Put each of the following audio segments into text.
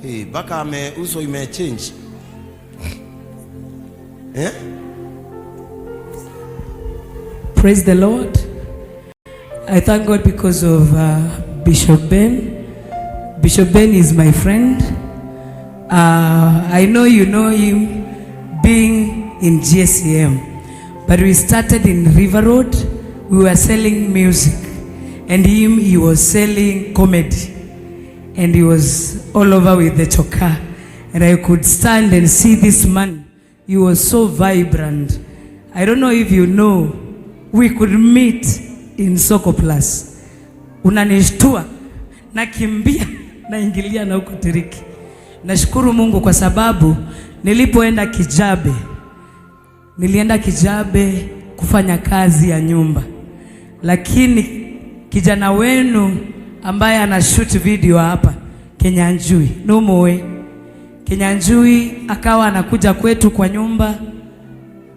Hey, mpaka ame uso imechange. Eh? Praise the Lord. I thank God because of Bishop Ben. Bishop Ben is my friend. I know you know him being in GSCM, but we started in River Road. We were selling music, and him, he was selling comedy, and he was all over with the choka. And I could stand and see this man. He was so vibrant. I don't know if you know, we could meet in Soko Plus. Unanishtua, nakimbia, naingilia na huko Tiriki. Nashukuru Mungu kwa sababu nilipoenda Kijabe, nilienda Kijabe kufanya kazi ya nyumba, lakini kijana wenu ambaye ana shoot video hapa Kenyanjui Numoe Kenyanjui akawa anakuja kwetu kwa nyumba,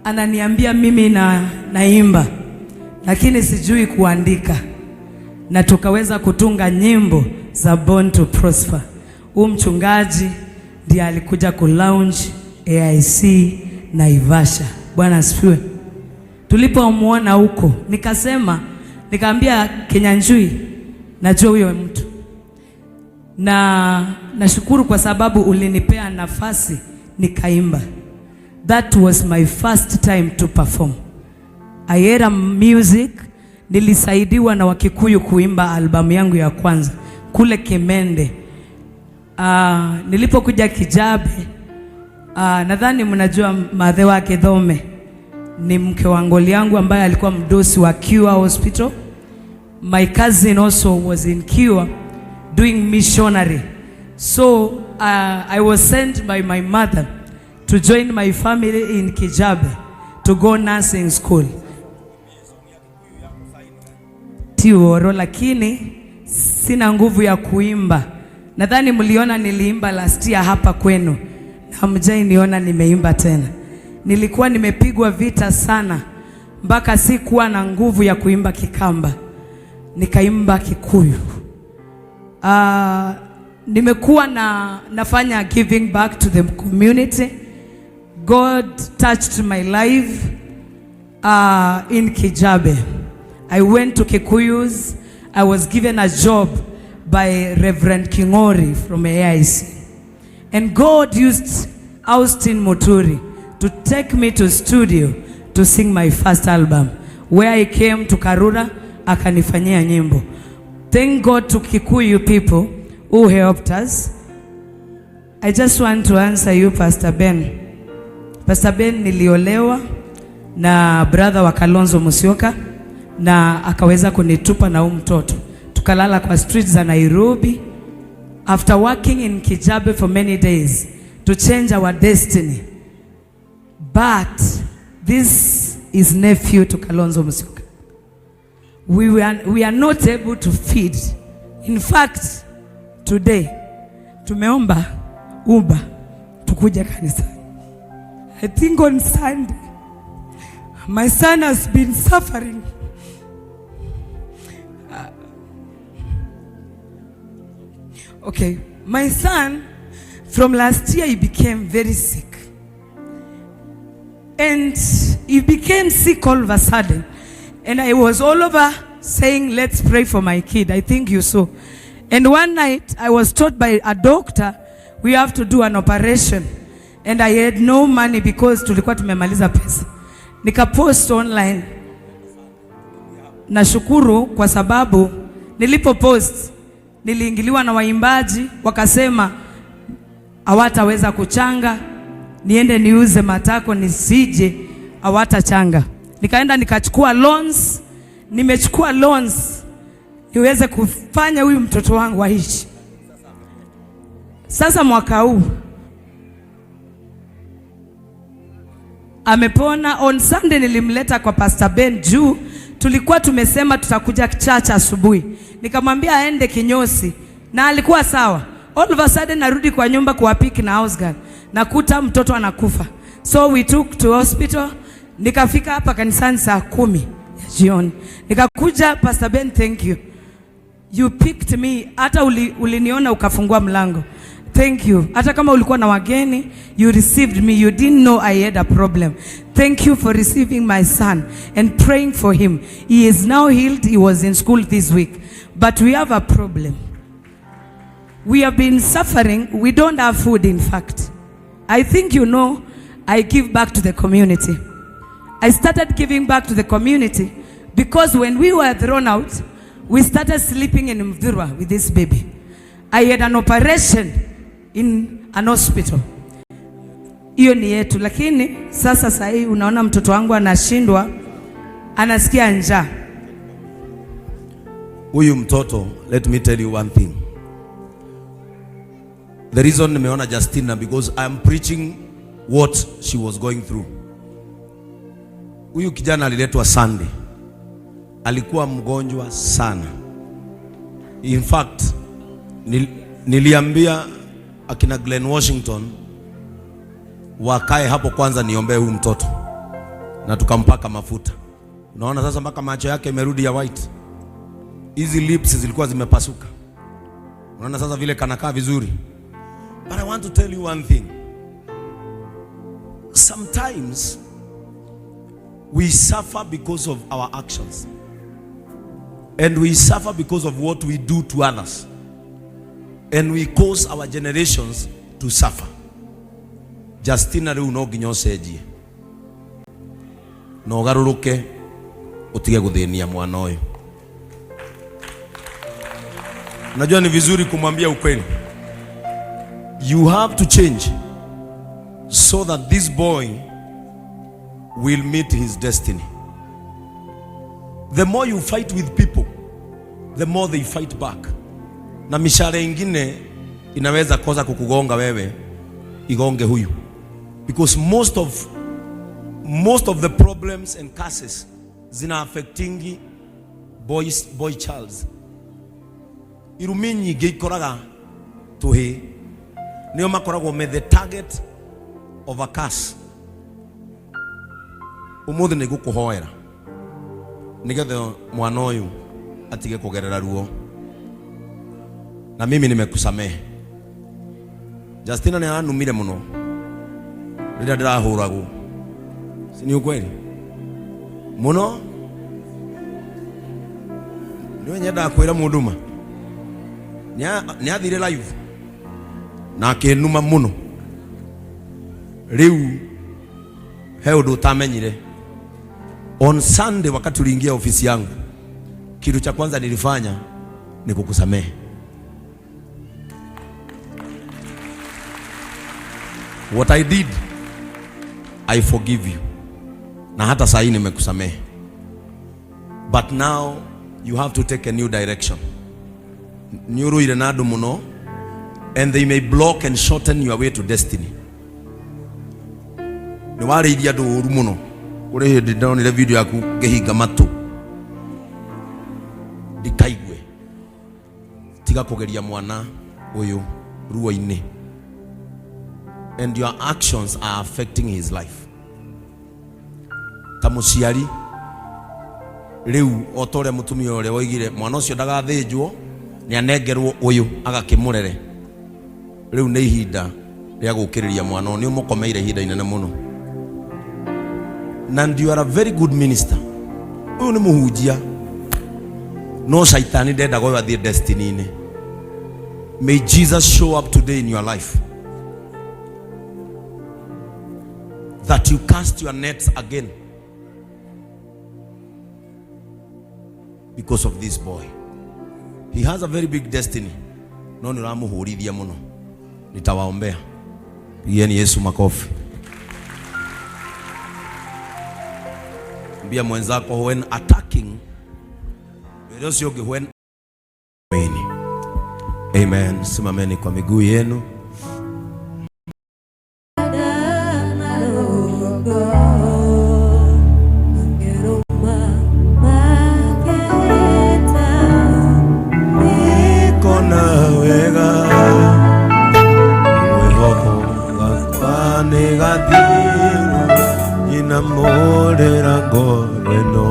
ananiambia mimi na naimba lakini sijui kuandika, na tukaweza kutunga nyimbo za Born to Prosper. Huu mchungaji ndiye alikuja kulaunch AIC Naivasha. Bwana asifiwe. Tulipomwona huko, nikasema, nikaambia Kenyanjui, najua huyo mtu na nashukuru kwa sababu ulinipea nafasi nikaimba. That was my first time to perform. I had a music, nilisaidiwa na Wakikuyu kuimba albamu yangu ya kwanza kule Kimende. Nilipokuja Kijabe, nadhani mnajua madhe wake Dhome ni mke wa ngoli yangu ambaye alikuwa mdosi wa Cure Hospital. My cousin also was in Cure doing missionary. So I was sent by my mother to join my family in Kijabe to go nursing school. Tioro, lakini sina nguvu ya kuimba. Nadhani mliona niliimba last year hapa kwenu, na hamjai niona nimeimba tena. Nilikuwa nimepigwa vita sana mpaka sikuwa na nguvu ya kuimba Kikamba, nikaimba Kikuyu. Nimekuwa na nafanya giving back to the community. God touched my life in Kijabe. I went to Kikuyus. I was given a job by Reverend Kingori from AIC. And God used Austin Muturi to take me to studio to sing my first album. Where I came to Karura, akanifanyia nyimbo. Thank God to Kikuyu people who helped us. I just want to answer you, Pastor Ben. Pastor Ben, niliolewa na brother wa Kalonzo Musyoka na akaweza kunitupa na huu mtoto, tukalala kwa streets za Nairobi. After working in Kijabe for many days to change our destiny, but this is nephew to Kalonzo Musyoka. We are not able to feed. In fact, today tumeomba Uber tukuja kanisani. I think on Sunday my son has been suffering. Okay, my son from last year, he became very sick. And he became sick all of a sudden. And I was all over saying, "Let's pray for my kid." I think you saw. And one night I was told by a doctor, we have to do an operation. And I had no money because tulikuwa tumemaliza pesa. Nikapost online. Nashukuru kwa sababu nilipo post niliingiliwa na waimbaji wakasema hawataweza kuchanga, niende niuze matako nisije, hawatachanga. Nikaenda nikachukua loans, nimechukua loans niweze kufanya huyu mtoto wangu aishi. Sasa mwaka huu amepona. On Sunday nilimleta kwa Pastor Ben juu tulikuwa tumesema tutakuja church asubuhi, nikamwambia aende kinyosi na alikuwa sawa. All of a sudden narudi kwa nyumba kuwapiki na house girl, nakuta mtoto anakufa, so we took to hospital. Nikafika hapa kanisani saa 10 ya jioni, nikakuja. Pastor Ben, thank you, you picked me. Hata uliniona ukafungua mlango. Thank you. Hata kama ulikuwa na wageni, you received me. You didn't know I had a problem. Thank you for receiving my son and praying for him. He is now healed. He was in school this week. But we have a problem. We have been suffering. We don't have food, in fact. I think you know I give back to the community. I started giving back to the community because when we were thrown out, we started sleeping in Muthurwa with this baby. I had an operation in an hospital. Hiyo ni yetu, lakini sasa sahii unaona mtoto wangu anashindwa, anasikia njaa. Huyu mtoto, let me tell you one thing. The reason nimeona Justina, because I am preaching what she was going through. Huyu kijana aliletwa Sunday, alikuwa mgonjwa sana. In fact, niliambia akina Glenn Washington wakae hapo kwanza niombee huyu mtoto, na tukampaka mafuta. Unaona sasa mpaka macho yake imerudi ya white. Hizi lips zilikuwa zimepasuka. Unaona sasa vile kanakaa vizuri. But I want to tell you one thing. Sometimes we suffer because of our actions. And we suffer because of what we do to others. And we cause our generations to suffer. Justina, rĩu no nginya ũcenjie na ũgarũrũke, ũtige gũthĩnia mwana ũyũ. Najua ni vizuri kumwambia ukweli. You have to change so that this boy will meet his destiny. The more you fight with people, the more they fight back. Na mishale ingine inaweza kosa kukugonga wewe, igonge huyu. Because most of the problems and curses zina affectingi boys, boy childs. Irumi nyingĩ ikoraga tũhĩ nĩo makoragwo me the target of a curse. Ũmũthĩ nĩ ngũkũhoera nĩgetha mwana ũyũ atige kũgerera ruo, na mimi nimekusamehe. Justina nĩ aranumire mũno rĩrĩa ndĩrahũragwo, si ni ukweli? Mũno nĩwe nyendaga kwĩra mũndũ ma nĩ athire live na akĩnuma mũno. Rĩu he ũndũ ũtamenyire. On Sunday, wakati uliingia ofisi yangu, kitu cha kwanza nilifanya ni kukusamehe. What I did, I forgive you, na hata saa hii nimekusamehe, but now you have to take a new direction. Nĩ ũrũire na andũ mũno, and they may block and shorten your way to destiny. Nĩ warĩirie andũ ũru mũno. Kũrĩ hĩndĩ ndonire video yaku ngĩhinga matũ ndikaigue. Tiga kũgeria mwana ũyũ ruo-inĩ, and your actions are affecting his life. Ta mũciari rĩu, o ta ũrĩa mũtumia ũrĩa woigire mwana ũcio ndagathĩnjwo, nĩ anengerwo ũyũ agakĩmũrere, rĩu nĩ ihinda rĩa gũkĩrĩria mwana ũyũ. Nĩ ũmũkomeire ihinda inene mũno, and you are a very good minister. Ũyũ nĩ mũhunjia, no caitani ndendaga ũyũ athiĩ destiny-inĩ. May Jesus show up today in your life, that you cast your nets again because of this boy. He has a very big destiny, no nĩ ũramũhũrithia mũno. Nitawaombea. Pigieni Yesu makofi. Ambia mwenzako, when attacking, wĩra ũcio ũngĩ, when. Amen. Amen. Simameni kwa miguu yenu. Niko na wega mwĩhoko gakwa nĩ gathiru nyinamũrĩra ngoro ĩno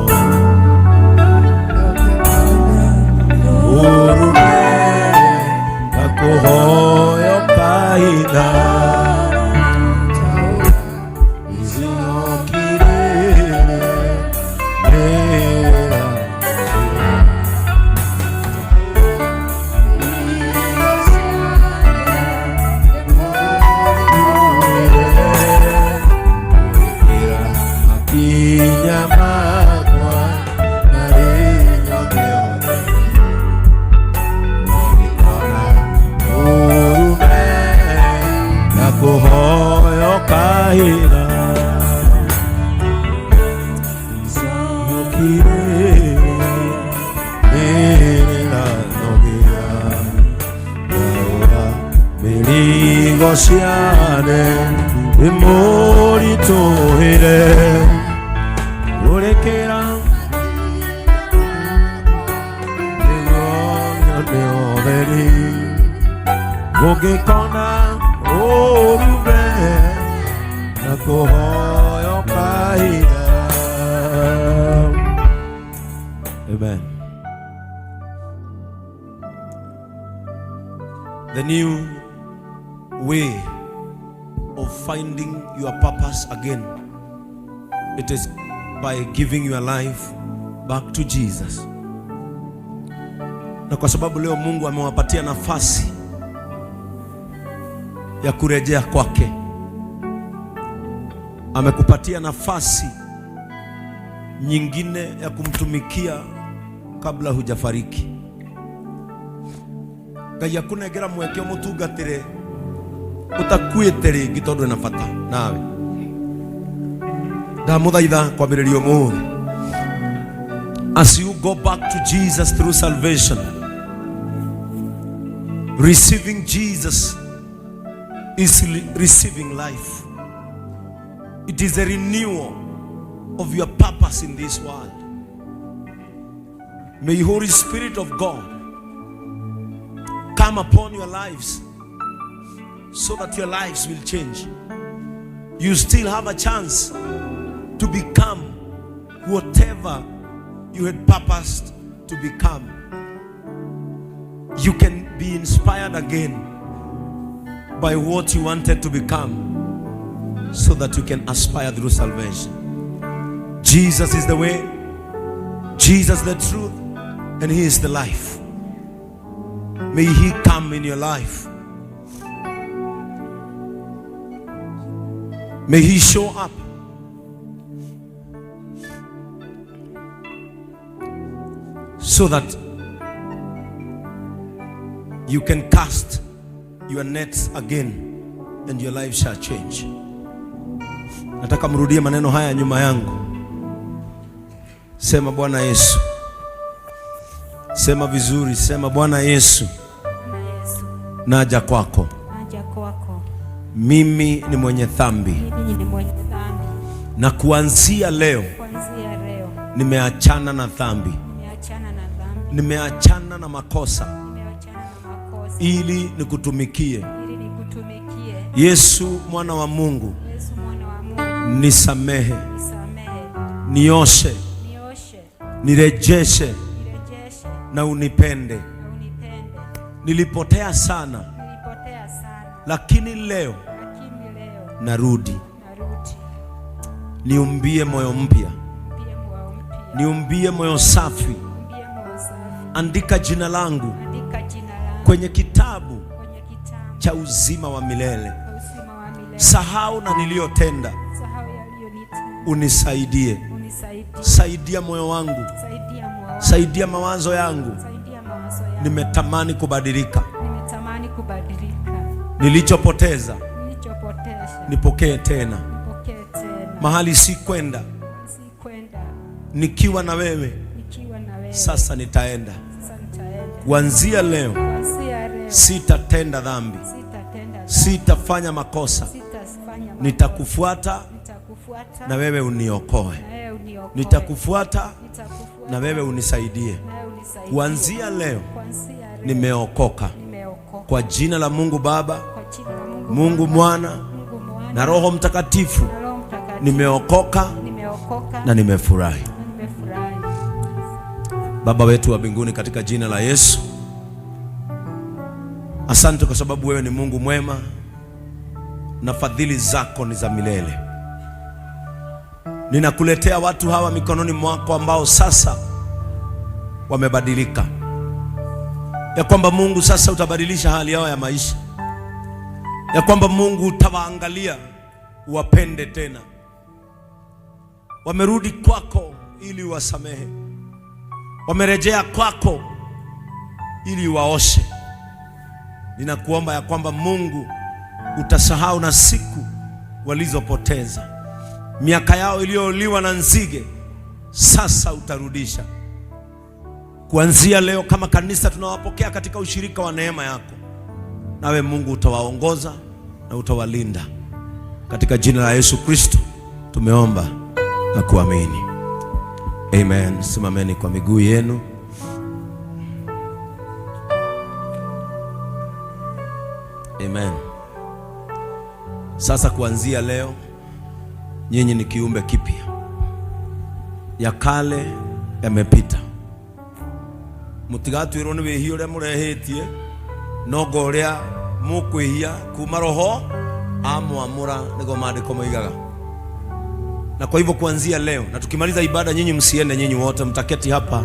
ũrure ngakũhoya. Mĩrigo ciane ĩmũritũhĩre ũrĩkĩra nĩguo nyone ũtheri ũngĩkona ũru mbere na kũhoyo kahinda. Amen. The new way of finding your purpose again, it is by giving your life back to Jesus. Na kwa sababu leo Mungu amewapatia nafasi ya kurejea kwake, amekupatia nafasi nyingine ya kumtumikia kabla hujafariki. Ngai akunengera mweke umutungatire utakuĩte rĩngĩ tondũ ena bata nawe. Ndamũthaitha kwambĩrĩria ũmũthĩ, as you go back to Jesus through salvation, receiving Jesus is receiving life. It is a renewal of your purpose in this world. May Holy Spirit of God come upon your lives so that your lives will change. You still have a chance to become whatever you had purposed to become. You can be inspired again by what you wanted to become so that you can aspire through salvation. Jesus is the way, Jesus the truth, and He is the life. May He come in your life. May He show up. So that you can cast your nets again and your life shall change. Nataka mrudie maneno haya nyuma yangu. Sema, "Bwana Yesu." Sema vizuri, sema, "Bwana Yesu, Bwana Yesu, naja kwako. Naja kwako. Mimi ni mwenye dhambi Mimi ni mwenye dhambi. Na kuanzia leo Kuanzia leo nimeachana na dhambi, nimeachana na dhambi, nimeachana na makosa nimeachana na makosa ili nikutumikie. Ili nikutumikie. Yesu mwana wa Mungu, Yesu mwana wa Mungu, nisamehe, nisamehe, nioshe, nioshe, nirejeshe nirejeshe na unipende. Na unipende. Nilipotea sana, Nilipotea sana, lakini leo lakini leo narudi. Narudi. Niumbie moyo mpya, Niumbie moyo mpya, niumbie moyo safi. Niumbie moyo safi. Andika jina langu Andika jina langu kwenye kitabu kwenye kitabu cha uzima wa milele. cha uzima wa milele. Sahau na niliyotenda, Sahau yaliyonitenda, unisaidie. Unisaidie. Saidia moyo wangu, Saidia moyo wangu, saidia mawazo yangu. Saidia mawazo yangu. Nimetamani kubadilika, Nimetamani kubadilika. Nilichopoteza Nilichopoteza nipokee tena. Nipokee tena. Mahali sikwenda Sikwenda nikiwa na wewe, nikiwa na wewe. Sasa nitaenda. Sasa nitaenda. Kuanzia leo Kuanzia leo sitatenda dhambi, sitatenda dhambi. Sitafanya makosa, Sitafanya makosa. Nitakufuata Nitakufuata na wewe uniokoe. Na wewe uniokoe. Nitakufuata Nitakufuata na wewe unisaidie. Na wewe unisaidie. Kuanzia leo Kuanzia leo nimeokoka nimeokoka. Kwa jina la Mungu Baba, Kwa jina la Mungu Mungu Baba, Mwana Mungu Mwana na Roho Mtakatifu, na Roho Mtakatifu. Nimeokoka Nimeokoka na nimefurahi. Na nimefurahi. Baba wetu wa mbinguni, katika jina la Yesu, asante kwa sababu wewe ni Mungu mwema na fadhili zako ni za milele. Ninakuletea watu hawa mikononi mwako ambao sasa wamebadilika, ya kwamba Mungu sasa utabadilisha hali yao ya maisha, ya kwamba Mungu utawaangalia uwapende tena. Wamerudi kwako ili uwasamehe, wamerejea kwako ili uwaoshe. Ninakuomba ya kwamba Mungu utasahau na siku walizopoteza, miaka yao iliyoliwa na nzige, sasa utarudisha. Kuanzia leo kama kanisa tunawapokea katika ushirika wa neema yako. Nawe Mungu utawaongoza na utawalinda. Katika jina la Yesu Kristo tumeomba na kuamini. Amen. Simameni kwa miguu yenu. Amen. Sasa kuanzia leo nyinyi ni kiumbe kipya. Ya kale yamepita. Mutigatwirwo ni wihia uria murehitie, no ngo uria mukwihia kuma roho amwamura, niguo maandiko moigaga. Na kwa hivyo kuanzia leo, na tukimaliza ibada, nyinyi msiende, nyinyi wote mtaketi hapa,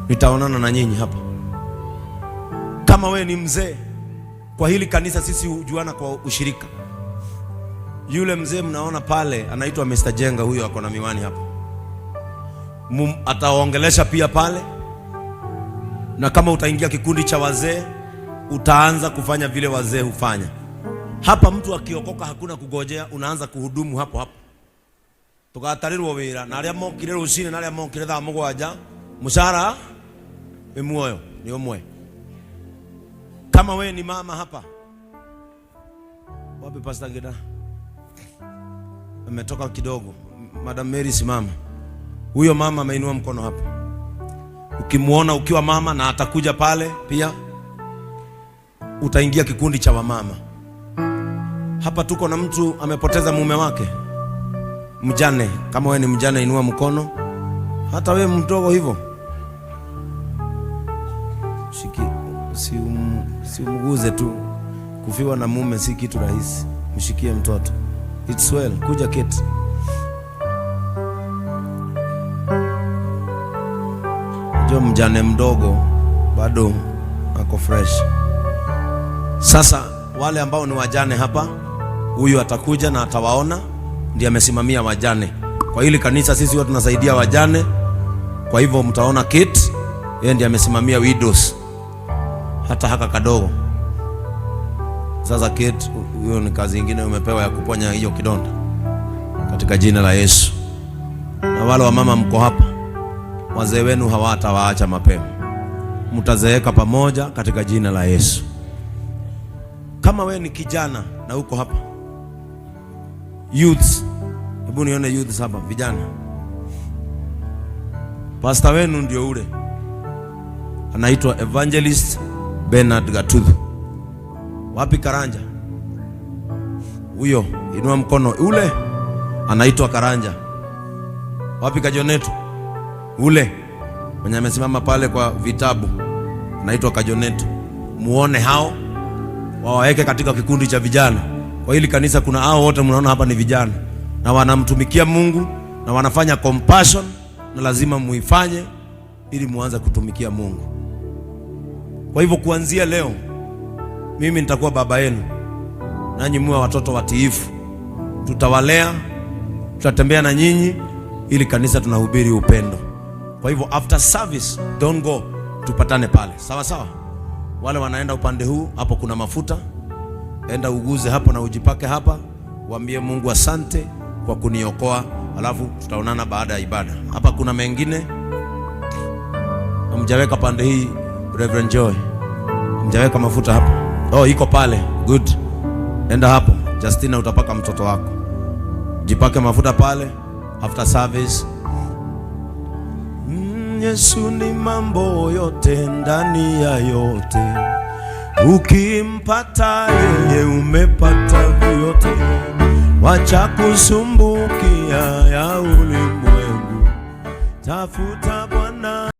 nitaonana na nyinyi hapa. Kama we ni mzee kwa hili kanisa, sisi hujuana kwa ushirika. Yule mzee mnaona pale anaitwa Mr. Jenga, huyo ako na miwani hapa, ataongelesha pia pale. Na kama utaingia kikundi cha wazee, utaanza kufanya vile wazee hufanya. Hapa mtu akiokoka hakuna kugojea, unaanza kuhudumu hapo hapo. Tugatarirwo wira na aria mokire rucini na aria mokire thaa mugwanja, mucara wi muoyo ni umwe. Kama we ni mama hapa, wapi Pastor Ngida? Ametoka kidogo. Madam Mary, simama. Huyo mama ameinua mkono hapa. Ukimuona ukiwa mama na atakuja pale pia, utaingia kikundi cha wamama. Hapa tuko na mtu amepoteza mume wake, mjane. Kama wewe ni mjane, inua mkono. Hata wewe mdogo hivyo, shiki, usiumguze tu. Kufiwa na mume si kitu rahisi. Mshikie mtoto. It's well. Kuja keti. Jo, mjane mdogo bado ako fresh. Sasa wale ambao ni wajane hapa, huyu atakuja na atawaona, ndiye amesimamia wajane. Kwa hili kanisa sisi huwa tunasaidia wajane, kwa hivyo mtaona Kate, yeye ndiye amesimamia widows, hata haka kadogo. Sasa Kate, huyo ni kazi ingine umepewa ya kuponya hiyo kidonda katika jina la Yesu. Na wale wamama mko hapa, wazee wenu hawatawaacha mapema, mtazeeka pamoja katika jina la Yesu. Kama we ni kijana na uko hapa, youths, hebu nione youths hapa, vijana. Pastor wenu ndio ule anaitwa Evangelist Bernard Gatuthu. Wapi Karanja? Huyo, inua mkono. Ule anaitwa Karanja. Wapi Kajoneto? Ule mwenye amesimama pale kwa vitabu anaitwa Kajoneto. Muone hao, wawaweke katika kikundi cha vijana. Kwa hili kanisa kuna hao wote mnaona hapa ni vijana, na wanamtumikia Mungu na wanafanya compassion, na lazima muifanye ili muanze kutumikia Mungu. Kwa hivyo kuanzia leo mimi nitakuwa baba yenu, nanyi muwe watoto watiifu. Tutawalea, tutatembea na nyinyi, ili kanisa tunahubiri upendo. Kwa hivyo after service don't go, tupatane pale, sawa sawa. Wale wanaenda upande huu, hapo kuna mafuta, enda uguze hapo na ujipake hapa, waambie Mungu asante kwa kuniokoa, alafu tutaonana baada ya ibada. Hapa kuna mengine hamjaweka pande hii, Reverend Joy, hamjaweka mafuta hapa. Oh, iko pale, good. Enda hapo Justina, utapaka mtoto wako, jipake mafuta pale after service. Yesu ni mambo yote ndani ya yote, ukimpata yeye umepata vyote. Wacha kusumbukia ya ulimwengu, tafuta Bwana.